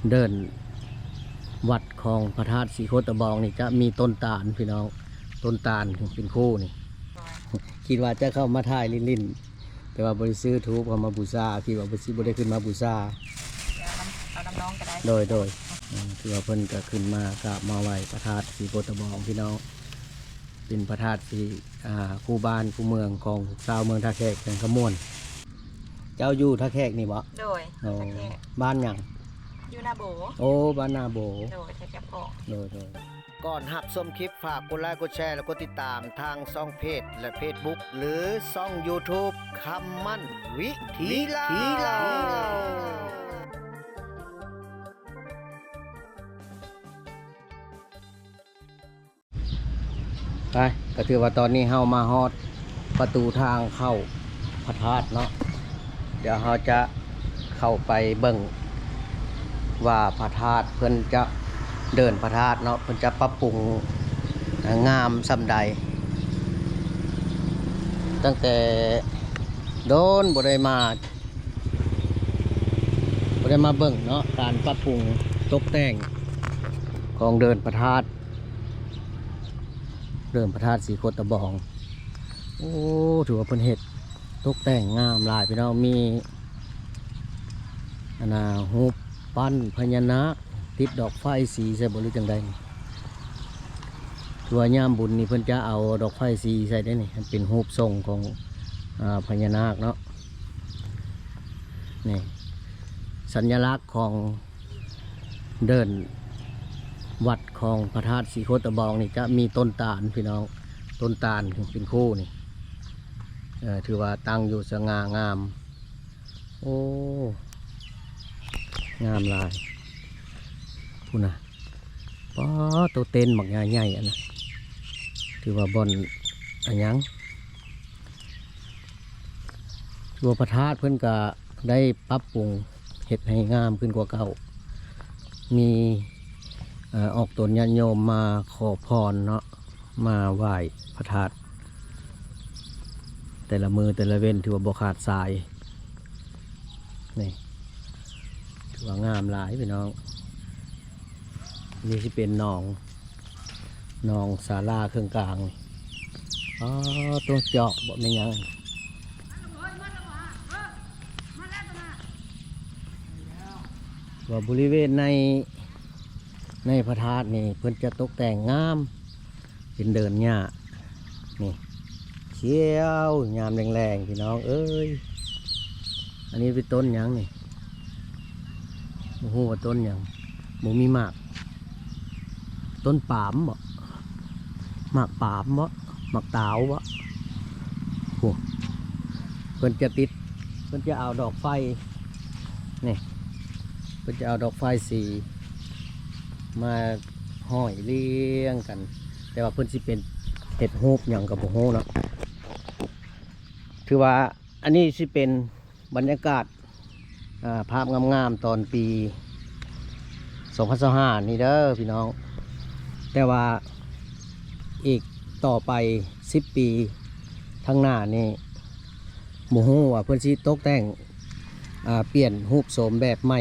ເດີ່ນວັດຂອງພະທາດສີໂຄດຕະບອງນີ້ຈະມີຕົ້ນຕານພີ່ນ້ອງ, ຕົ້ນຕານເປັນຄູ່ນີ້. ຄິດວ່າຈະເຂົ້າມາຖ່າຍຫຼິ້ນໆ ແຕ່ວ່າບໍ່ໄດ້ຊື້ທູບເຂົ້າມາບູຊາ, ຄິດວ່າບໍ່ ຊິບໍ່ໄດ້ຂຶ້ນມາບູຊາ. ເອົານຳ ເອົານຳນ້ອງກໍໄດ້. ໂດຍ ໂດຍ. ອືມ ຖືວ່າເພິ່ນກໍຂຶ້ນມາກາບມາໄຫວ້ພະທາດສີໂຄດຕະບອງພີ່ນ້ອງ, ເປັນພະທາດທີ່ ອ່າ ຄູ່ບ້ານຄູ່ເມືອງຂອງຊາວເມືອງທ່າແຂກ ແຂວງຄຳມ່ວນ. ເຈົ້າຢູ່ທ່າແຂກນີ້ບໍ່? ໂດຍ ໂອ້ ທ່າແຂກ. ບ້ານຫຍັງ? ຢູ່ນາໂບ. ໂອ້ ບ້ານນາໂບ. ໂດຍ ແຖວຈຳເພາະ. ໂດຍ ໂດຍ. ກ່ອນຮັບຊົມຄລິບ ຝາກກົດໄລ ກົດແຊ ແລະ ກົດຕິດຕາມທາງຊ່ອງເພຈ ແລະ ເຟສບຸກ ຫຼື ຊ່ອງຢູທູບ ຄຳໝັ້ນວິຖີລາວ. ໄປ ກໍຖືວ່າຕອນນີ້ເຮົາມາຮອດປະຕູທາງເຂົ້າພະທາດເນາະ. ດຽວເຮົາຈະເຂົ້າໄປເບິ່ງວ່າພະທາດເພິ່ນຈະ ເດີ່ນພະທາດເນາະ ເພິ່ນຈະປັບປຸງ ເອີ ງາມສ່ຳໃດ. ຕັ້ງແຕ່ດົນບໍ່ໄດ້ມາ ບໍ່ໄດ້ມາເບິ່ງເນາະ ການປັບປຸງຕົກແຕ່ງຂອງເດີ່ນພະທາດ ເດີ່ນພະທາດສີໂຄດຕະບອງ. ໂອ້ ຖືວ່າເພິ່ນເຮັດຕົກແຕ່ງງາມຫຼາຍພີ່ນ້ອງ, ມີອັນນ່າ ຮູບປັ້ນພະຍານາກ ຕິດດອກໄຟສີໃສ່ບໍ່ ຫຼືຈັ່ງໃດນີ້. ຄືວ່າຍາມບຸນນີ້ເພິ່ນຈະເອົາດອກໄຟສີໃສ່ເດ້ນີ້, ມັນເປັນຮູບຊົງຂອງ ອາ ພະຍານາກເນາະ. ນີ້ ສັນຍະລັກຂອງເດີ່ນວັດຂອງພະທາດສີໂຄດຕະບອງນີ້ຈະມີຕົ້ນຕານພີ່ນ້ອງ, ຕົ້ນຕານເປັນຄູ່ນີ້. ເອີ ຖືວ່າຕັ້ງຢູ່ສະຫງ່າງາມ. ໂອ້ ງາມຫຼາຍ ພຸ້ນນະ. ປາໂຕ ເຕັນບັກໃຫຍ່ໆ ອັນນະ ຖືວ່າບ່ອນອັນຫຍັງ ຕົວພະທາດເພິ່ນກະໄດ້ປັບປຸງເຮັດໃຫ້ງາມຂຶ້ນກວ່າເກົ່າ. ມີ ເອີ ອອກຕົນຍາດໂຍມມາຂໍພອນເນາະ, ມາໄຫວ້ພະທາດ ແຕ່ລະມື້ແຕ່ລະເວັນ ຖືວ່າບໍ່ຂາດສາຍ. ນີ້ ຖືວ່າງາມຫຼາຍພີ່ນ້ອງ. ນີ້ຊິເປັນໜອງ ໜອງສາລາເຄິ່ງກາງ. ອໍ ຕົວຈອກບໍ່ແມ່ນຫຍັງ. ວ່າບໍລິເວນໃນ ໃນພະທາດນີ້ເພິ່ນຈະຕົກແຕ່ງງາມ ເປັນເດີ່ນຫຍ້າ ນີ້ ຂຽວງາມແລງໆ ພີ່ນ້ອງເອີຍ. ອັນນີ້ເປັນຕົ້ນຫຍັງນີ້? ບໍ່ຮູ້ວ່າຕົ້ນຫຍັງ, ບໍ່ມີໝາກ. ຕົ້ນປາມບໍ? ໝາກປາມບໍ? ໝາກຕາວບໍ? ໂອ້ ເພິ່ນຈະຕິດ ເພິ່ນຈະເອົາດອກໄຟ ນີ້ ເພິ່ນຈະເອົາດອກໄຟສີມາຫ້ອຍລຽງກັນ, ແຕ່ວ່າເພິ່ນຊິເປັນເຮັດຮູບຫຍັງກໍບໍ່ຮູ້ເນາະ. ຖືວ່າອັນນີ້ຊິເປັນບັນຍາກາດ ອ່າ ພາບງາມໆ ຕອນປີສອງພັນຊາວຫ້ານີ້ເດີພີ່ນ້ອງ. ແຕ່ວ່າອີກຕໍ່ໄປສິບປີທາງໜ້ານີ້ ບໍ່ຮູ້ວ່າເພິ່ນຊິຕົກແຕ່ງ ອ່າ ປ່ຽນຮູບໂສມແບບໃໝ່.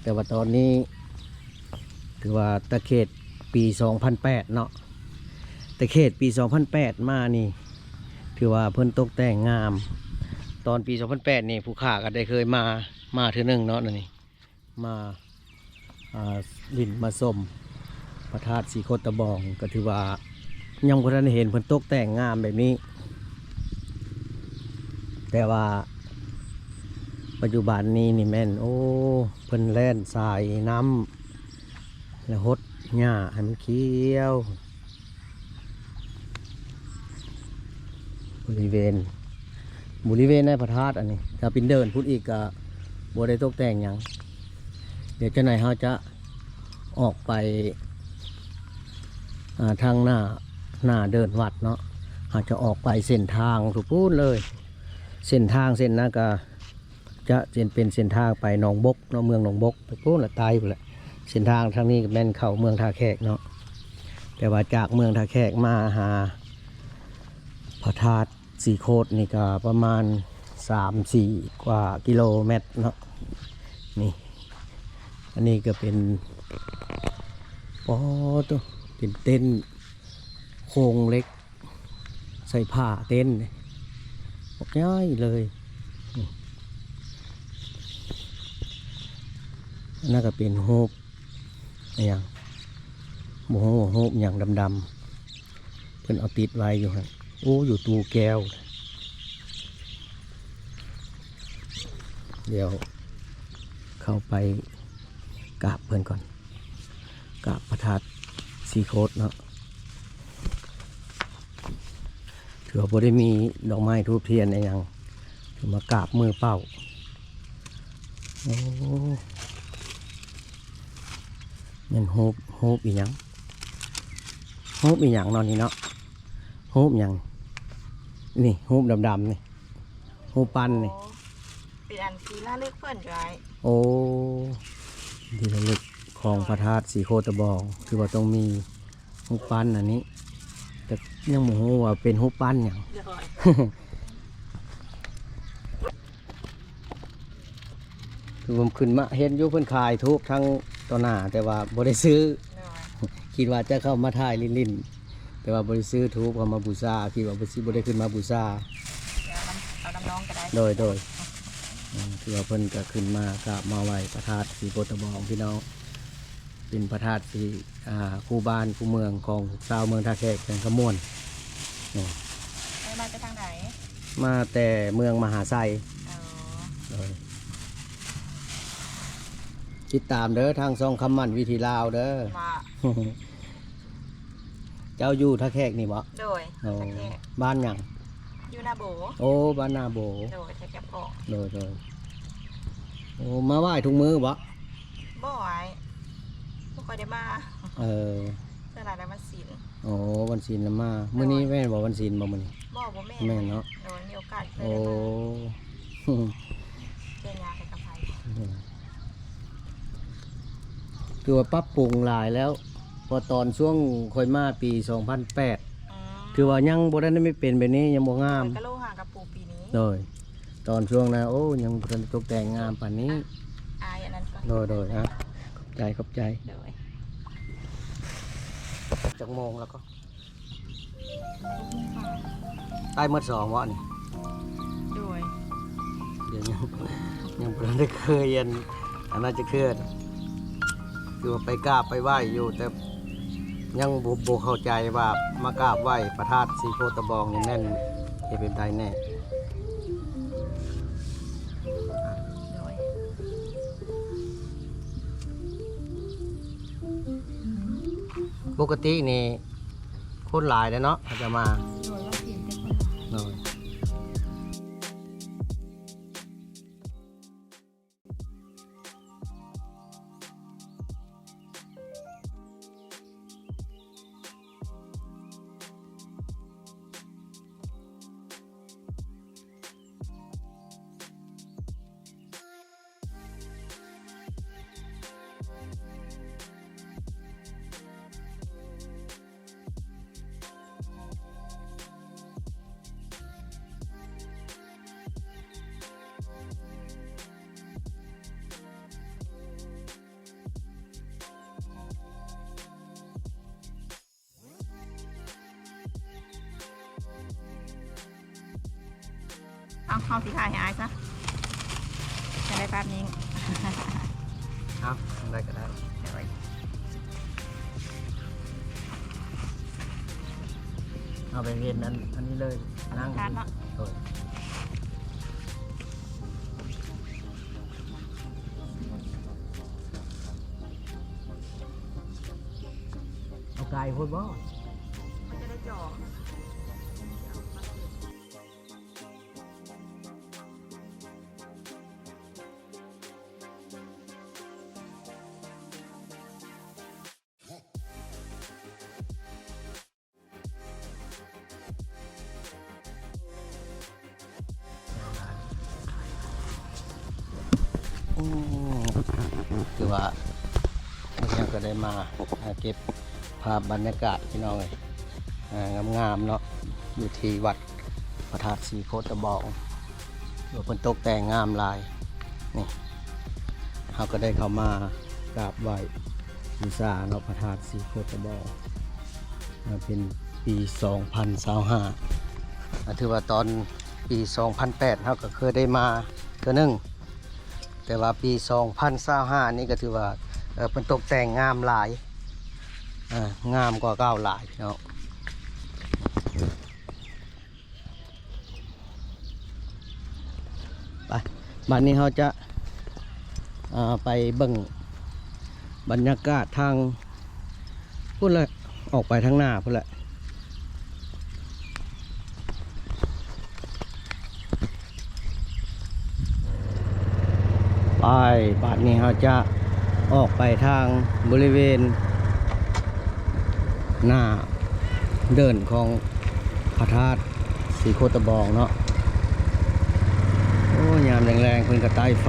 ແຕ່ວ່າຕອນນີ້ຖືວ່າຕະເຂດປີສອງພັນແປດເນາະ, ຕະເຂດປີສອງພັນແປດມານີ້ ຖືວ່າເພິ່ນຕົກແຕ່ງງາມ. ຕອນປີສອງພັນແປດນີ້ ຜູ້ຂ້າກໍໄດ້ເຄີຍມາ ມາເທື່ອໜຶ່ງເນາະ ນີ້ ມາ ອ່າ ຫຼິ້ນມາຊົມພະທາດສີໂຄດຕະບອງ, ກໍຖືວ່າຍັງບໍ່ທັນເຫັນເພິ່ນຕົກແຕ່ງງາມແບບນີ້. ແຕ່ວ່າປັດຈຸບັນນີ້ນີ້ແມ່ນ ໂອ້ ເພິ່ນແລ່ນສາຍນ້ຳ ແລະ ຫົດຫຍ້າໃຫ້ມັນຂຽວ ບໍລິເວນ ບໍລິເວນໃນພະທາດອັນນີ້. ຖ້າເປັນເດີ່ນພຸ້ນອີກກະບໍ່ໄດ້ຕົກແຕ່ງຫຍັງ. ດຽວຈັກໜ້ອຍເຮົາຈະອອກໄປ ອ່າ ທາງໜ້າ ໜ້າເດີ່ນວັດເນາະ, ເຮົາຈະອອກໄປເສັ້ນທາງພຸ້ນເລີຍ. ເສັ້ນທາງເສັ້ນນັ້ນກະ ຈະເປັນເສັ້ນທາງໄປໜອງບົກເນາະ, ເມືອງໜອງບົກ ໄປພຸ້ນລະ ໃຕ້ພຸ້ນລະ. ເສັ້ນທາງທາງນີ້ກໍແມ່ນເຂົ້າເມືອງທ່າແຂກເນາະ, ແຕ່ວ່າຈາກເມືອງທ່າແຂກມາຫາພະທາດສີໂຄດນີ້ກໍປະມານສາມສີ່ກວ່າກິໂລແມັດເນາະ. ນີ້ ອັນນີ້ກໍເປັນ ປອໂຕ ເປັນເຕັນໂຄງເຫຼັກ ໃສ່ຜ້າເຕັນບັກໃຫຍ່ເລີຍ. ນີ້ ອັນນັ້ນກໍເປັນຮູບ ອີຫຍັງ ບໍ່ຮູ້ວ່າຮູບຫຍັງດຳໆ ເພິ່ນເອົາຕິດໄວ້ຢູ່ຫັ້ນ. ໂອ້ ຢູ່ຕູ້ແກ້ວ. ດຽວເຂົ້າໄປກາບເພິ່ນກ່ອນ ກາບພະທາດສີໂຄດເນາະ. ຖືວ່າບໍ່ໄດ້ມີດອກໄມ້ທູບທຽນອີ່ຫຍັງ ຄືມາກາບມືເປົ່າ. ໂອ້ ແມ່ນຮູບ ຮູບອີ່ຫຍັງ ຮູບອີ່ຫຍັງເນາະນີ້ເນາະ ຮູບຫຍັງ ນີ້ ຮູບດຳໆ ນີ້ ຮູບປັ້ນນີ້. ເປັນອັນທີ່ລະລຶກເພິ່ນຢູ່ອ້າຍ. ໂອ້ ທີ່ລະລຶກຂອງພະທາດສີໂຄດຕະບອງ ຄືວ່າຕ້ອງມີຮູບປັ້ນອັນນີ້ ແຕ່ຍັງບໍ່ຮູ້ວ່າເປັນຮູບປັ້ນຫຍັງ. ໂດຍ ຄືວ່າຂຶ້ນມາເຫັນຢູ່ເພິ່ນຂາຍທູບທັງຕໍ່ໜ້າ ແຕ່ວ່າບໍ່ໄດ້ຊື້. ໂດຍ ຄິດວ່າຈະເຂົ້າມາຖ່າຍຫຼິ້ນໆ ແຕ່ວ່າບໍ່ໄດ້ຊື້ທູບເຂົ້າມາບູຊາ ຄິດວ່າບໍ່ ຊິບໍ່ໄດ້ຂຶ້ນມາບູຊາ. ເອົານຳ ເອົານຳນ້ອງກໍໄດ້. ໂດຍ ໂດຍ ອືມ ຄືວ່າເພິ່ນກໍຂຶ້ນມາກາບມາໄຫວ້ພະທາດສີໂຄດຕະບອງ ພີ່ນ້ອງ ເປັນພະທາດທີ່ ອ່າ ຄູ່ບ້ານຄູ່ເມືອງຂອງຊາວເມືອງທ່າແຂກ ແຂວງຄຳມ່ວນ. ນີ້ ເອີ ມາແຕ່ທາງໃດ? ມາແຕ່ເມືອງມະຫາໄຊ. ອໍ ໂດຍ ຕິດຕາມເດີ ທາງຊ່ອງຄຳໝັ້ນວິຖີລາວເດີ. ເຈົ້າຢູ່ທ່າແຂກນີ້ບໍ? ໂດຍ ໂອ້ ທ່າແຂກ. ບ້ານຫຍັງ? ຢູ່ນາໂບ. ໂອ້ ບ້ານນາໂບ. ໂດຍ ແຖວແຄມຂອງ. ໂດຍ ໂດຍ ໂອ້ ມາໄຫວ້ທຸກມື້ບໍ? ບໍ່ອ້າຍ ບໍ່ຄ່ອຍໄດ້ມາ. ເອີ ສ່ວນຫຼາຍແລ້ວວັນສິນ. ອໍ ວັນສິນລະມາ. ໂດຍ ມື້ນີ້ແມ່ນບໍ່ ວັນສິນບໍ່ມື້ນີ້? ບໍ່ ບໍ່ແມ່ນ. ແມ່ນເນາະ. ໂດຍ ມີໂອກາດເລີຍໄດ້ມາ. ໂອ້ ແກ່ຍາໃຫ້ກັບໃຜ? ອືມ ຖືວ່າປັບປຸງຫຼາຍແລ້ວ ເພາະຕອນຊ່ວງຂ້ອຍມາປີສອງພັນແປດ ອືມ ຖືວ່າຍັງບໍ່ທັນໄດ້ເປັນແບບນີ້ ຍັງບໍ່ງາມ. ຂ້ອຍກະໂລຫາກະປູປີນີ້. ໂດຍ ຕອນຊ່ວງນັ້ນ ໂອ້ ຍັງບໍ່ທັນໄດ້ຕົກແຕ່ງງາມປານນີ້. ອາຍອັນນັ້ນກ່ອນ. ໂດຍ ໂດຍ ອະ ຂອບໃຈ ຂອບໃຈ. ໂດຍ ຈັກໂມງແລ້ວກໍ? ໄດ້ໝົດສອງບໍ່ນີ້? ໂດຍ ດຽວຍັງ ຍັງບໍ່ໄດ້ເຄີຍອັນ ອັນນັ້ນຈັກເທື່ອ ຄືວ່າໄປກາບໄປໄຫວ້ຢູ່ ແຕ່ຍັງບໍ່ ບໍ່ເຂົ້າໃຈວ່າມາກາບໄຫວ້ພະທາດສີໂຄດຕະບອງນີ້ແມ່ນເຮັດແບບໃດແນ່. ໂດຍ ປົກກະຕິນີ້ຄົນຫຼາຍແລ້ວເນາະ ເຂົາຈະມາ. ໂດຍ ວ່າຊິເປັນຄົນຫຼາຍ. ໂດຍ. ເອົາ ເຮົາຊິຖ່າຍໃຫ້ອ້າຍຊະ ຈະໄດ້ພາບຍິງ. ເອົາ ໄດ້ກໍໄດ້. ໂດຍ ເອົາໄປເຫັນອັນ ອັນນີ້ເລີຍ ນັ່ງ. ໂດຍ. ເອົາໄກໂພດບໍ່? ມັນຈະໄດ້ຈ່ອງ. ໂອ້ ຖືວ່າມື້ນີ້ເຮົາກໍໄດ້ມາ ອ່າ ເກັບພາບບັນຍາກາດ ພີ່ນ້ອງເອີຍ ອ່າ ງາມໆເນາະ ຢູ່ທີ່ວັດພະທາດສີໂຄດຕະບອງ ຖືວ່າເພິ່ນຕົກແຕ່ງງາມຫຼາຍ. ນີ້ ເຮົາກໍໄດ້ເຂົ້າມາກາບໄຫວ້ບູຊາເນາະ ພະທາດສີໂຄດຕະບອງ ເປັນປີສອງພັນຊາວຫ້າ ຖືວ່າຕອນປີສອງພັນແປດເຮົາກໍເຄີຍໄດ້ມາເທື່ອໜຶ່ງ ແຕ່ວ່າປີສອງພັນຊາວຫ້ານີ້ກໍຖືວ່າ ເອີ ເພິ່ນຕົກແຕ່ງງາມຫຼາຍ ເອີ ງາມກວ່າເກົ່າຫຼາຍເນາະ. ໄປ ບັດນີ້ເຮົາຈະ ເອີ ໄປເບິ່ງບັນຍາກາດທາງພຸ້ນແຫຼະ ອອກໄປທາງໜ້າພຸ້ນແຫຼະ ໄປ ບາດນີ້ເຮົາຈະອອກໄປທາງບໍລິເວນໜ້າເດີ່ນຂອງພະທາດສີໂຄດຕະບອງເນາະ. ໂອ້ ຍາມແລງໆ ເພິ່ນກໍໄຕ້ໄຟ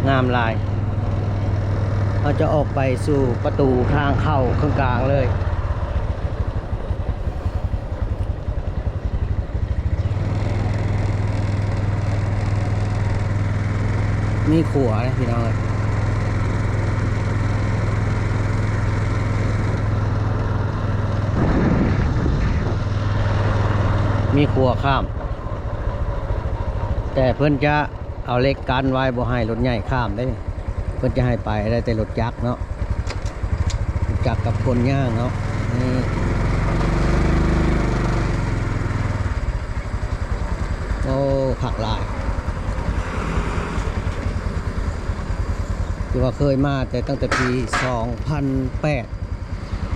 ງາມຫຼາຍ. ເຮົາຈະອອກໄປສູ່ປະຕູທາງເຂົ້າເຄິ່ງກາງເລີຍ. ມີຂົວເດ້ພີ່ນ້ອງເອີຍ ມີຂົວຂ້າມ ແຕ່ເພິ່ນຈະ ເອົາເຫຼັກກັ້ນໄວ້ ບໍ່ໃຫ້ລົດໃຫຍ່ຂ້າມເດ້. ເພິ່ນຈະໃຫ້ໄປໄດ້ແຕ່ລົດຈັກເນາະ ລົດຈັກກັບຄົນຍ່າງເນາະ. ນີ້ ໂອ້ ຄັກຫຼາຍ ຄືວ່າເຄີຍມາແຕ່ຕັ້ງແຕ່ປີສອງພັນແປດ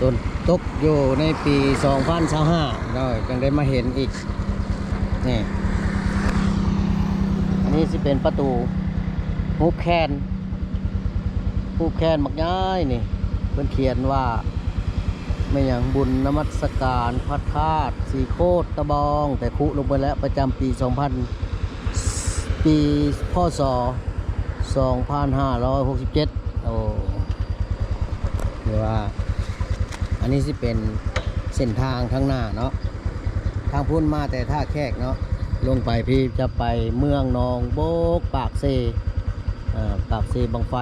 ຕົນຕົກຢູ່ໃນປີສອງພັນຊາວຫ້າເນາະ ຈັ່ງໄດ້ມາເຫັນອີກ. ນີ້ ອັນນີ້ຊິເປັນປະຕູຮູບແຄນ ຮູບແຄນບັກໃຫຍ່ນີ້ ເພິ່ນຂຽນວ່າແມ່ນຫຍັງ ບຸນນະມັດສະການພະທາດສີໂຄດຕະບອງ ແຕ່ຄຸລົງໄປແລ້ວ ປະຈຳປີສອງພັນ ປີ ພ.ສ. ສອງພັນຫ້າຮ້ອຍຫົກສິບເຈັດ. ໂອ້ ຖືວ່າ ອັນນີ້ຊິເປັນເສັ້ນທາງທາງໜ້າເນາະ ທາງພຸ້ນມາແຕ່ທ່າແຂກເນາະ ລົງໄປພີ້ຈະໄປເມືອງໜອງບົກ ປາກເຊ ເອີ ປາກເຊບັ້ງໄຟ.